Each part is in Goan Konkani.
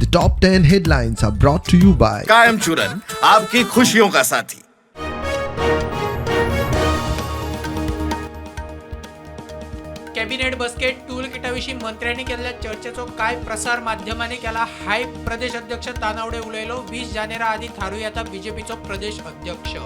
The top 10 headlines are brought to you by कायम चूरन आपकी खुशियों का साथी। कॅबिनेट बसकेत टूल किटाविशीं मंत्र्यांनी केल्ल्या चर्चेचो कांय प्रसार माध्यमांनी केला हायप. प्रदेश अध्यक्ष तानावडे उलयलो, 20 जानेरा आदीं थारूं येता बीजेपीचो प्रदेश अध्यक्ष.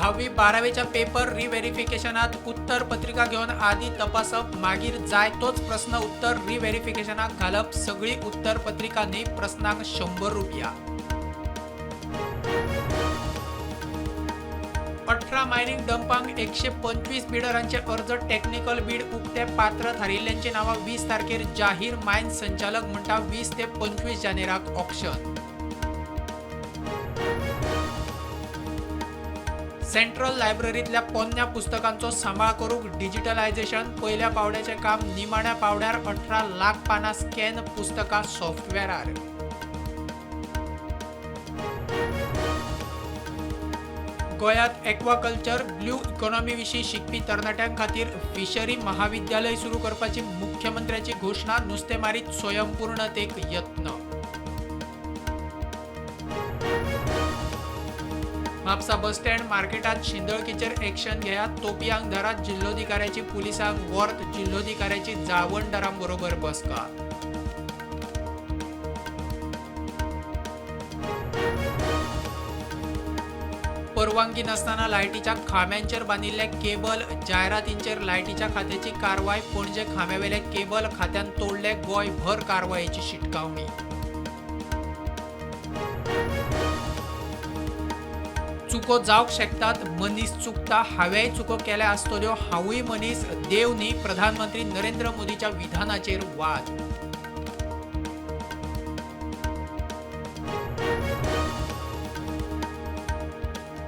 धावी बारावेच्या पेपर रिव्हेरिफिकेशनात उत्तर पत्रिका घेवन आदी तपासप, मागीर जाय तोच प्रस्न उत्तर रिव्हेरिफिकेशनाक घालप. सगळी उत्तर पत्रिका न्ही, प्रस्नांक 100 रुपया. 18 मायनिंग डंपांक 125 बिडरांचे अर्ज, टेक्निकल बीड उक्ते, पात्र थारिल्ल्यांची नांवां 20 तारखेर जाहीर. मायन संचालक म्हणटा 20 ते 25 जानेराक ऑक्शन. सेंट्रल लायब्ररींतल्या पोन्न्या पुस्तकांचो सांबाळ करूंक डिजिटलायझेशन पयल्या पावड्याचें काम निमाण्या पावड्यार. 18 लाख पानां स्कॅन, पुस्तकां सॉफ्टवॅरार. गोंयांत एक्वाकल्चर, ब्ल्यू इकॉनॉमी विशीं शिकपी तरणाट्यां खातीर फिशरी महाविद्यालय सुरू करपाची मुख्यमंत्र्याची घोशणा. नुस्तेमारीत स्वयंपूर्णतेक यत्न. म्हापसा बस स्टँड मार्केटात शिंदळकीचेर एक्शन घेयात, तोपयांक धरात, जिल्लोधिकाऱ्याची पुलिसांक वॉर्त. जिल्लोधिकाऱ्याची जाळवणदारां बरोबर बसका. परवानगी नासतना लायटीच्या खांब्यांचेर बांदिल्ले केबल, जायरातींचेर लायटीच्या खात्याची कारवाय. पणजे खांब्यावेले केबल खात्यान तोडले, गोंयभर कारवायेची शिटकावणी. चुको जावंक शकतात, मनीस चुकता, हांवेंय चुको केल्या आसतल्यो, हांवूय मनीस, देव न्ही, प्रधानमंत्री नरेंद्र मोदीच्या विधानाचेर वाद.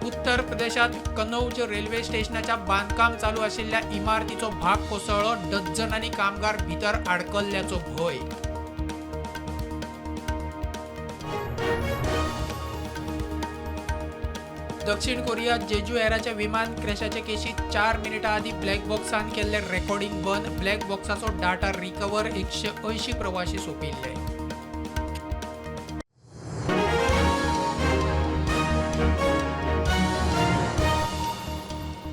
उत्तर प्रदेशात कनौज रेल्वे स्टेशनाच्या बांदकाम चालू आशिल्ल्या इमारतीचो भाग कोसळ्ळो, डझनांनी कामगार भितर आडकल्ल्याचो भंय. दक्षिण कोरिया जेजू एराच्या विमान क्रॅशाचे केशीत 4 मिनिटां आदीं ब्लॅक बॉक्सान केल्लें रेकॉर्डिंग बंद. ब्लॅक बॉक्साचो डाटा रिकव्हर, 180 प्रवाशी सोंपिल्ले.